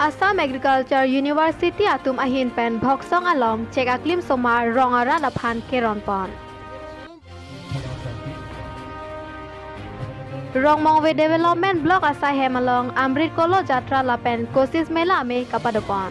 Assam Agriculture University atum ahin pen bhoksong along chek aklim somar rongara laphan keronpon. Rongmongwe Development Block asai hemalong Amrit Kolo Jatra lapen Kosis Mela ame kapadopon.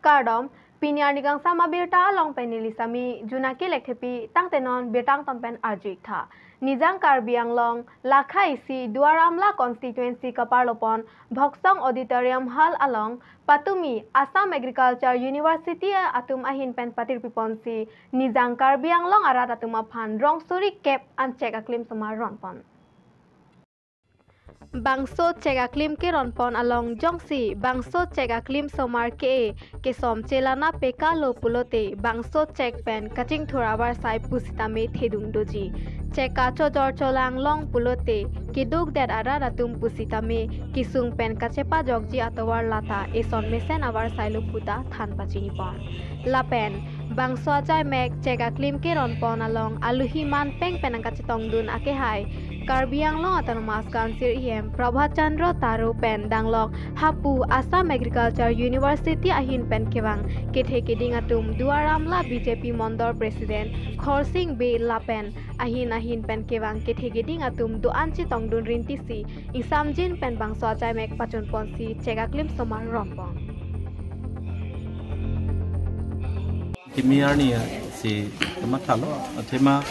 Kardom Pinyar nigang sama birta along penilisami junaki lekthepi tangtenon birtang tompen arjik tha. Nijang Karbi Anglong Lakha isi Duaramla constituency kaparlopon Bhoksong Auditorium Hall along Patumi Assam Agriculture University atum ahin pen patir piponsi Nijang Karbi Anglong arat atum aphan Rongsuri Cap anchek aklim somar ronpon. Bangso chek aklim ke ronpon along jongsi bangso chek aklim somar ke kesom chelana peka lo pulote bangso chek pen kaching thorabar sai pusitame thedung doji cheka chojor cholang long pulote kiduk det ara ratum pusitame kisung pen kachepa jogji atowar lata eson mesen awar sailu puta than pachini pon lapen bangso achai mek chek aklim ke ronpon along aluhi man peng penang kachetong dun ake hai Karbi Anglong Autonomous Council EM Prabhat Chandra Taru pen danglok Hapu Assam Agriculture University ahin pen kewang kethe keding atum Duaramla BJP Mondor President Khorsing B Lapen ahin ahin pen kewang kethe keding atum duanchi tongdun rintisi isamjin pen bangso achai mek pachon ponsi chegaklim somar rompong Kimiarnia si tamathalo athema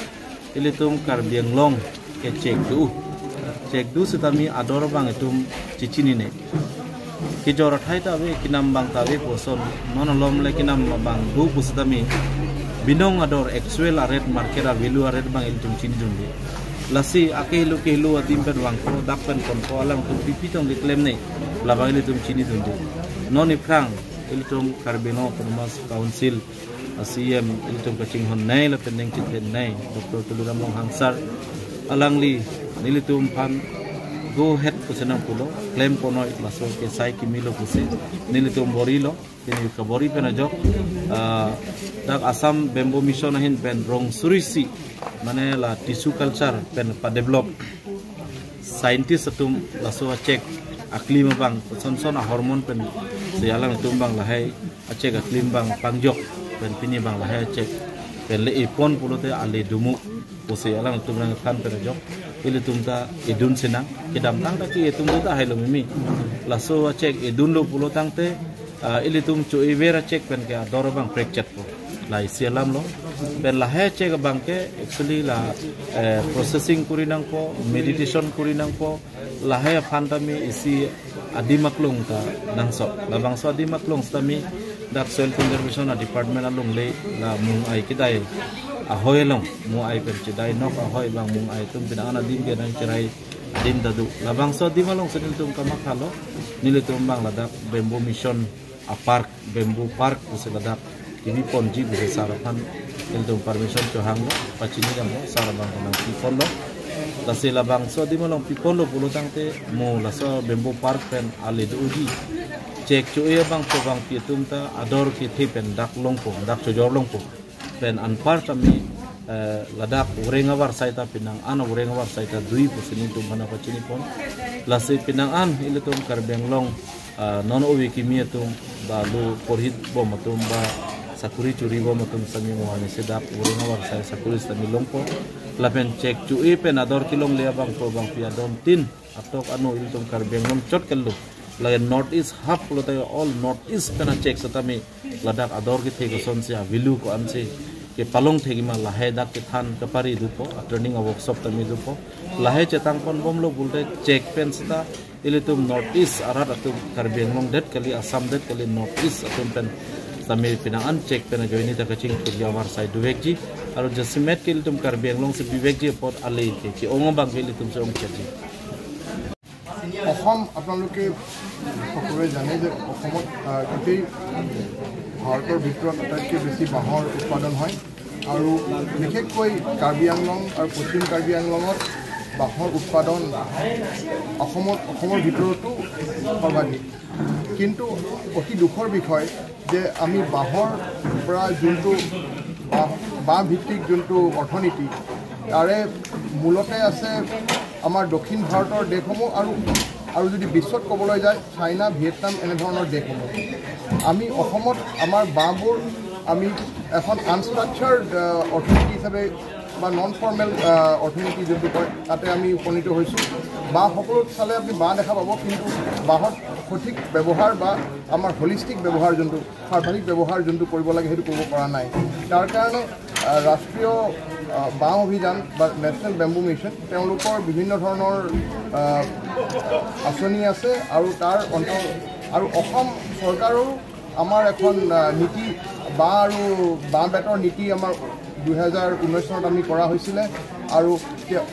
ilitum Karbi Anglong ke cek du sitami ador bang itum cicini ne ki jor thai ta be kinam bang ta be poson non lom le kinam bang du pusitami binong ador actual rate market a value rate bang itum chini dun de lasi ake lu ke lu atim pen bang ko dak pen kon ko alang tum pipi tong le claim ne la bang itum chini dun de non ifrang ilitum Karbi Anglong Autonomous Council CM ilitum kaching hon nei la pendeng chithen nei Dr. Tuluram Long Hangsar alangli nilitum pan go head kusenang pulo claim kono laso ke sai kimilo kuse nilitum borilo kini ka bori pena jok dak Assam Bamboo Mission ahin pen rong surisi mane la tissue culture pen pa develop scientist atum laso check aklim bang son son a hormone pen sialang tum bang lahai check aklim bang pangjok pen pini bang lahai check pen le ipon pulo te ale dumu pose alang tum rang than per jok ile tum ta edun sena kedam tang ta ki etum ta hailo mimi laso check edun lo pulo tang te ile tum chu evera check pen ke ador bang fracture po la isialam lo pen la he check bang ke actually la processing kuri nang po meditation kuri nang po la he phantami isi adimaklung ta nangso la bangso adimaklung stami dak soil conservation department along le la mung ai kidai ahoy long mu ai pen chidai nok ahoy bang mung ai tum pina ana dim ke nang chirai dim dadu labang so dim along senil tum kama khalo nile tum bang ladak bamboo mission a park bamboo park use ladak tv ponji bise sarafan nil tum permission chohang lo pachini gam lo sarabang nang people lo lase labang so dim along people lo pulo tangte mu laso bamboo park pen ale duji check chu e bang to bang pi tum ta ador ki thi pen dak long po dak chojor long po pen anpar kami ladak urenga war saita pinang an urenga war saita dui pusini tum bana pachini pon lase pinang an ilitum Karbi Anglong non owi kimi tum ba lu porhit bom tum ba sakuri churi bom tum sami mohani sedak urenga war sai sakuri sami longpo lapen check chu e pen ador kilong le bang ko bang pia dom tin atok anu ilitum Karbi Anglong chot kellu la north east half lo ta all north east pena check satami ladak ador ki thego son se avilu ko anse ke palong thegima lahe dak ke than kapari dupo training workshop tami dupo lahe chetang pon bom lo bulte check pen sata ilitum north east arat atum Karbi Anglong det kali Assam det kali north east atum pen sami pinangan check pen joini ta kaching thegya war sai duwekji aro jasimet ke ilitum Karbi Anglong se bibekji pot ale ke ki ongom bang ke ilitum se ong check Assam আপোনালোকে সকলোৱে জানে যে অসমত গোটেই ভাৰতৰ ভিতৰত আটাইতকৈ বেছি বাঁহৰ উৎপাদন হয় আৰু বিশেষকৈ কাৰ্বি আংলং আৰু পশ্চিম কাৰ্বি আংলঙত বাঁহৰ উৎপাদন অসমৰ ভিতৰতো সৰ্বাধিক। কিন্তু অতি দুখৰ বিষয় যে আমি বাঁহৰ পৰা যোনটো বাঁহ ভিত্তিক যোনটো অৰ্থনীতি তাৰে মূলতে আছে আমাৰ দক্ষিণ ভাৰতৰ দেশসমূহ আৰু যদি বিশ্বত ক'বলৈ যায় চাইনা, ভিয়েটনাম এনেধৰণৰ দেশসমূহ। আমি অসমত আমাৰ বাঁহবোৰ আমি এখন আনষ্ট্ৰাকচাৰ্ড অৰ্থনীতি হিচাপে বা নন ফৰ্মেল অৰ্থনীতি যোনটো কয় তাতে আমি উপনীত হৈছোঁ। বাঁহ সকলোত চালে আপুনি বাঁহ দেখা পাব, কিন্তু বাঁহত সঠিক ব্যৱহাৰ বা আমাৰ হলিষ্টিক ব্যৱহাৰ যোনটো সৰ্বাধিক ব্যৱহাৰ যোনটো কৰিব লাগে সেইটো কৰিব পৰা নাই। তাৰ কাৰণে ৰাষ্ট্ৰীয় বাঁহ অভিযান বা নেশ্যনেল বেম্বু মিছন তেওঁলোকৰ বিভিন্ন ধৰণৰ আঁচনি আছে আৰু তাৰ আৰু অসম চৰকাৰৰো আমাৰ এখন নীতি বাঁহ আৰু বাঁহ বেতৰ নীতি আমাৰ 2019 চনত আমি কৰা হৈছিলে আৰু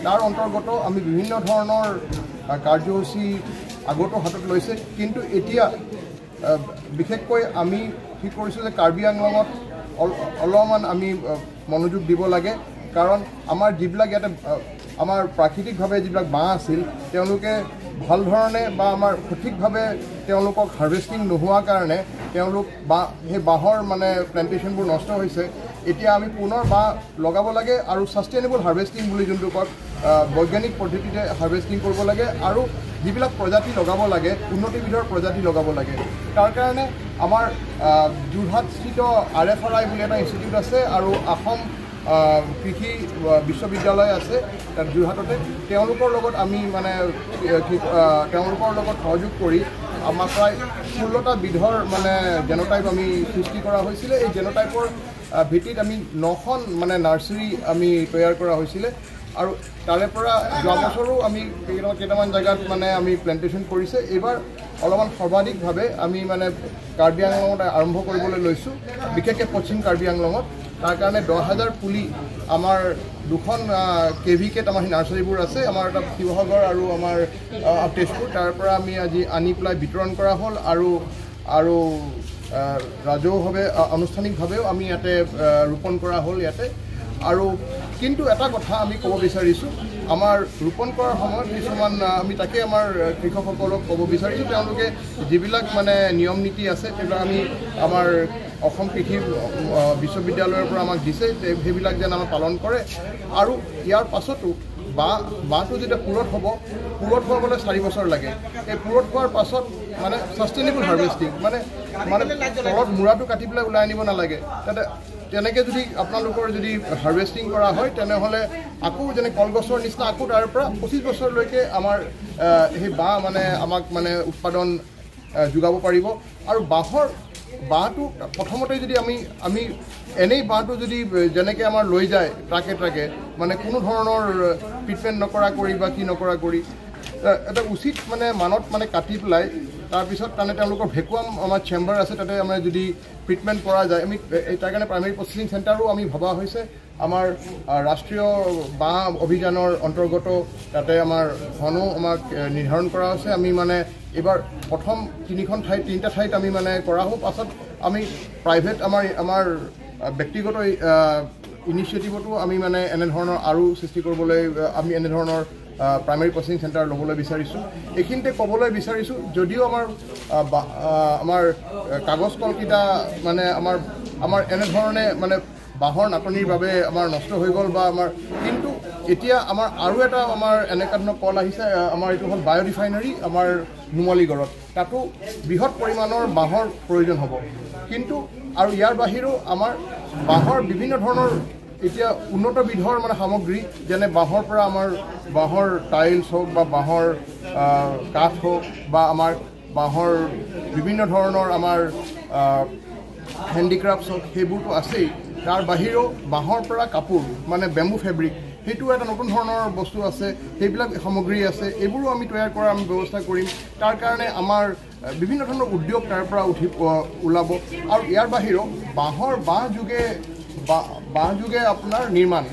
তাৰ অন্তৰ্গত আমি বিভিন্ন ধৰণৰ কাৰ্যসূচী আগতো হাতত লৈছে। কিন্তু এতিয়া বিশেষকৈ আমি ঠিক কৰিছোঁ যে কাৰ্বি আংলঙত অলপমান আমি মনোযোগ দিব লাগে, কাৰণ আমাৰ যিবিলাক ইয়াতে আমাৰ প্ৰাকৃতিকভাৱে যিবিলাক বাঁহ আছিল তেওঁলোকে ভাল ধৰণে বা আমাৰ সঠিকভাৱে তেওঁলোকক হাৰ্ভেষ্টিং নোহোৱাৰ কাৰণে তেওঁলোক বাঁহ সেই বাঁহৰ মানে প্লেণ্টেশ্যনবোৰ নষ্ট হৈছে। এতিয়া আমি পুনৰ বাঁহ লগাব লাগে আৰু ছাষ্টেইনেবল হাৰ্ভেষ্টিং বুলি যোনটো কয় বৈজ্ঞানিক পদ্ধতিতে হাৰ্ভেষ্টিং কৰিব লাগে আৰু যিবিলাক প্ৰজাতি লগাব লাগে উন্নতিবিধৰ প্ৰজাতি লগাব লাগে। তাৰ কাৰণে আমাৰ যোৰহাটস্থিত RFRI বুলি এটা ইনষ্টিটিউট আছে আৰু অসম কৃষি বিশ্ববিদ্যালয় আছে তাত যোৰহাটতে, তেওঁলোকৰ লগত আমি মানে তেওঁলোকৰ লগত সহযোগ কৰি আমাৰ প্ৰায় 16টা বিধৰ মানে জেন'টাইপ আমি সৃষ্টি কৰা হৈছিলে। এই জেন'টাইপৰ ভিত্তিত আমি 9খন মানে নাৰ্চাৰী আমি তৈয়াৰ কৰা হৈছিলে আৰু তাৰে পৰা যোৱা বছৰো আমি কেইটামান জেগাত মানে আমি প্লেণ্টেশ্যন কৰিছে। এইবাৰ অলপমান সৰ্বাধিকভাৱে আমি মানে কাৰ্বি আংলঙত আৰম্ভ কৰিবলৈ লৈছোঁ, বিশেষকৈ পশ্চিম কাৰ্বি আংলঙত। তাৰ কাৰণে 10,000 পুলি আমাৰ দুখন KVKত আমাৰ সেই নাৰ্চাৰীবোৰ আছে, আমাৰ এটা শিৱসাগৰ আৰু আমাৰ তেজপুৰ, তাৰ পৰা আমি আজি আনি পেলাই বিতৰণ কৰা হ'ল আৰু আৰু ৰাজহুৱাভাৱে আনুষ্ঠানিকভাৱেও আমি ইয়াতে ৰোপণ কৰা হ'ল ইয়াতে। আৰু কিন্তু এটা কথা আমি ক'ব বিচাৰিছোঁ, আমাৰ ৰোপণ কৰাৰ সময়ত কিছুমান আমি তাকে আমাৰ কৃষকসকলক ক'ব বিচাৰিছোঁ, তেওঁলোকে যিবিলাক মানে নিয়ম নীতি আছে সেইবিলাক আমি আমাৰ অসম কৃষি বিশ্ববিদ্যালয়ৰ পৰা আমাক দিছে সেইবিলাক যেন আমাৰ পালন কৰে। আৰু ইয়াৰ পাছতো বাঁহটো যেতিয়া পুৰঠ হ'ব, পুৰঠ হোৱাবলৈ 4 বছৰ লাগে। এই পুৰঠ হোৱাৰ পাছত মানে ছাষ্টেইনেবল হাৰ্ভেষ্টিং মানে মানে তলত মূৰাটো কাটি পেলাই ওলাই আনিব নালাগে, তাতে তেনেকৈ যদি আপোনালোকৰ যদি হাৰ্ভেষ্টিং কৰা হয় তেনেহ'লে আকৌ যেনে কলগছৰ নিচিনা আকৌ তাৰ পৰা 25 বছৰলৈকে আমাৰ সেই বাঁহ মানে আমাক মানে উৎপাদন যোগাব পাৰিব। আৰু বাঁহটো প্ৰথমতে যদি আমি এনেই বাঁহটো যদি যেনেকৈ আমাৰ লৈ যায় ট্ৰাকে ট্ৰাকে মানে কোনো ধৰণৰ ট্ৰিটমেণ্ট নকৰা কৰি বা কি নকৰা কৰি এটা উচিত মানে মানত মানে কাটি পেলাই তাৰপিছত মানে তেওঁলোকৰ ভেকুৱাম আমাৰ চেম্বাৰ আছে তাতে আমাৰ যদি ট্ৰিটমেণ্ট কৰা যায় আমি তাৰ কাৰণে প্ৰাইমেৰী প্ৰচেছিং চেণ্টাৰো আমি ভবা হৈছে। আমাৰ ৰাষ্ট্ৰীয় বাঁহ অভিযানৰ অন্তৰ্গত তাতে আমাৰ ধনো আমাক নিৰ্ধাৰণ কৰা হৈছে। আমি মানে এইবাৰ প্ৰথম তিনিটা ঠাইত আমি মানে কৰা হ'ব, পাছত আমি প্ৰাইভেট আমাৰ ব্যক্তিগত ইনিচিয়েটিভতো আমি মানে এনেধৰণৰ আৰু সৃষ্টি কৰিবলৈ আমি এনেধৰণৰ প্ৰাইমেৰী প্ৰচেছিং চেণ্টাৰ ল'বলৈ বিচাৰিছোঁ। এইখিনিতে ক'বলৈ বিচাৰিছোঁ, যদিও আমাৰ কাগজ কলকেইটা মানে আমাৰ এনেধৰণে মানে বাঁহৰ নাটনিৰ বাবে আমাৰ নষ্ট হৈ গ'ল বা আমাৰ, কিন্তু এতিয়া আমাৰ আৰু এটা আমাৰ এনেকুৱা ধৰণৰ কল আহিছে, আমাৰ এইটো হ'ল বায়' ৰিফাইনাৰী আমাৰ নুমলীগড়ত, তাতো বৃহৎ পৰিমাণৰ বাঁহৰ প্ৰয়োজন হ'ব। কিন্তু আৰু ইয়াৰ বাহিৰেও আমাৰ বাঁহৰ বিভিন্ন ধৰণৰ এতিয়া উন্নত বিধৰ মানে সামগ্ৰী, যেনে বাঁহৰ পৰা আমাৰ বাঁহৰ টাইলছ হওক বা বাঁহৰ কাঠ হওক বা আমাৰ বাঁহৰ বিভিন্ন ধৰণৰ আমাৰ হেণ্ডিক্ৰাফ্টছ হওক, সেইবোৰতো আছেই। তাৰ বাহিৰেও বাঁহৰ পৰা কাপোৰ মানে বেম্বু ফেব্ৰিক, সেইটো এটা নতুন ধৰণৰ বস্তু আছে, সেইবিলাক সামগ্ৰী আছে, এইবোৰো আমি তৈয়াৰ কৰাৰ আমি ব্যৱস্থা কৰিম। তাৰ কাৰণে আমাৰ বিভিন্ন ধৰণৰ উদ্যোগ তাৰ পৰা উঠি ওলাব। আৰু ইয়াৰ বাহিৰেও বাঁহৰ বাঁহ যোগে আপোনাৰ নিৰ্মাণ,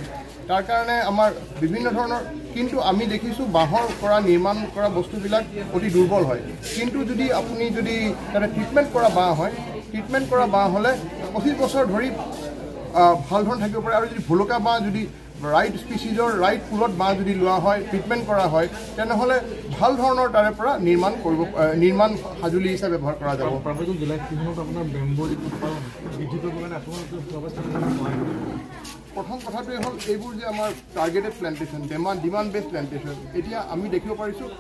তাৰ কাৰণে আমাৰ বিভিন্ন ধৰণৰ, কিন্তু আমি দেখিছোঁ বাঁহৰ পৰা নিৰ্মাণ কৰা বস্তুবিলাক অতি দুৰ্বল হয়। কিন্তু যদি আপুনি যদি তাতে ট্ৰিটমেণ্ট কৰা বাঁহ হয়, ট্ৰিটমেণ্ট কৰা বাঁহ হ'লে 25 বছৰ ধৰি ভাল ধৰণে থাকিব পাৰে। আৰু যদি ভুলুকা বাঁহ যদি ৰাইট স্পিচিজৰ ৰাইট ফুলত বাঁহ যদি লোৱা হয়, ট্ৰিটমেণ্ট কৰা হয়, তেনেহ'লে ভাল ধৰণৰ তাৰে পৰা নিৰ্মাণ সঁজুলি হিচাপে ব্যৱহাৰ কৰা যাব। জিলাখনত আপোনাৰ বেম্বুৰ যিটো উৎপাদন বৃদ্ধি কৰিবৰ কাৰণে আপোনালোকে ব্যৱস্থা সহায় কৰিব? প্ৰথম কথাটোৱে হ'ল এইবোৰ যে আমাৰ targeted plantation, demand based plantation. এতিয়া আমি দেখিব পাৰিছোঁ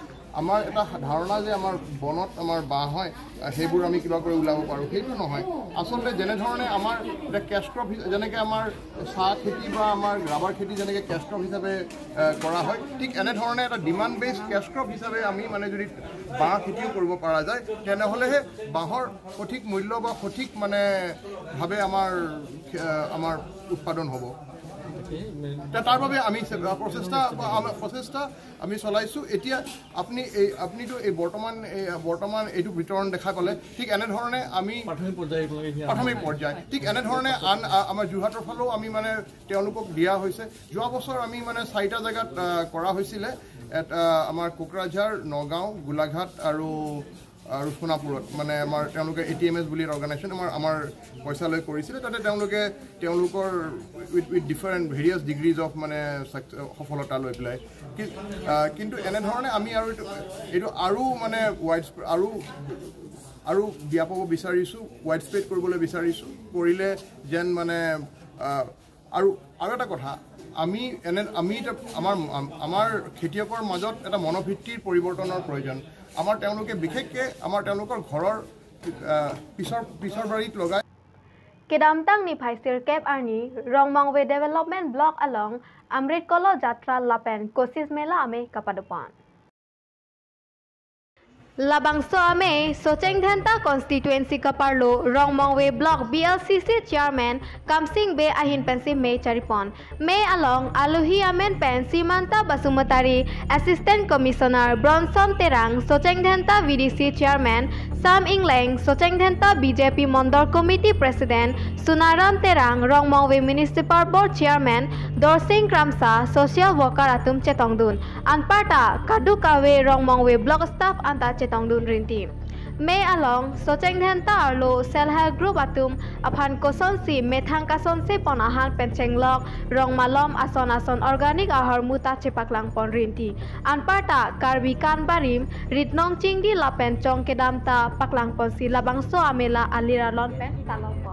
আমাৰ এটা ধাৰণা যে আমাৰ বনত আমাৰ বাঁহ হয়, সেইবোৰ আমি কিবা কৰি ওলাব পাৰোঁ, সেইটো নহয়। আচলতে যেনেধৰণে আমাৰ এটা কেছ ক্ৰপ, যেনেকৈ আমাৰ চাহ খেতি বা আমাৰ ৰাবাৰ খেতি যেনেকৈ কেছ ক্ৰপ হিচাপে কৰা হয়, ঠিক এনেধৰণে এটা ডিমাণ্ড বেছড কেছ ক্ৰপ হিচাপে আমি মানে যদি বাঁহ খেতিও কৰিব পৰা যায়, তেনেহ'লেহে বাঁহৰ সঠিক মূল্য বা সঠিক মানে ভাৱে আমাৰ উৎপাদন হ'ব। তাৰ বাবে আমি প্ৰচেষ্টা আমি চলাইছোঁ। এতিয়া আপুনিতো এই বৰ্তমান এইটো বিতৰণ দেখা পালে, ঠিক এনেধৰণে আমি প্ৰাথমিক পৰ্যায়, ঠিক এনেধৰণে আন আমাৰ যোৰহাটৰ ফালেও আমি মানে তেওঁলোকক দিয়া হৈছে। যোৱা বছৰ আমি মানে 4টা জেগাত কৰা হৈছিলে, আমাৰ কোকৰাঝাৰ, নগাঁও, গোলাঘাট আৰু সোণাপুৰত মানে আমাৰ তেওঁলোকে ATMS বুলি অৰ্গেনাইজেশ্যন আমাৰ পইচা লৈ কৰিছিলে। তাতে তেওঁলোকে তেওঁলোকৰ with different various degrees of মানে সফলতা লৈ পেলাই, কিন্তু এনেধৰণে আমি আৰু এইটো আৰু মানে ৱাইড আৰু ব্যাপক বিচাৰিছোঁ, ৱাইড স্প্ৰেড কৰিবলৈ বিচাৰিছোঁ। কৰিলে যেন মানে আৰু এটা কথা, আমি আমাৰ খেতিয়কৰ মাজত এটা মনোবৃত্তিৰ পৰিৱৰ্তনৰ প্ৰয়োজন। আমাৰ তেওঁলোকে বিশেষকৈ আমাৰ তেওঁলোকৰ ঘৰৰ পিছৰ বাৰীত লগাই Kedamtang ni Phaisir Cap Arni Rongmangwe Development Block along Amrit Kolo Jatra Lapen Kosis Mela ame Kapadupan. Labangso ame Sochengthenta Constituency Kaparlo Rongmangwe Block BLCC Chairman Kamsing Be Ahin Pensi Me Charipon Me along Aluhi Amen Pen Simanta Basumatari Assistant Commissioner Bronson Terang Sochengthenta VDC Chairman Sam Ingleng Sochengthenta BJP Mondor Committee President Sunaram Terang Rongmangwe Municipal Board Chairman Dorsing Kramsa Social Worker Atum Chetongdun Anparta Kadukawe Rongmangwe Block Staff Anta Chetongdun Rinti Me along Sochengthenta arlo Self Help Group atum aphan koson si methang kason si ponahan penchenglok rongmalom ason ason organic ahar muta chepaklang pon rinti anparta karbi kanbarim ritnong chingdi lapen chong kedamta paklang pon si labangso amela aliralon pen talon.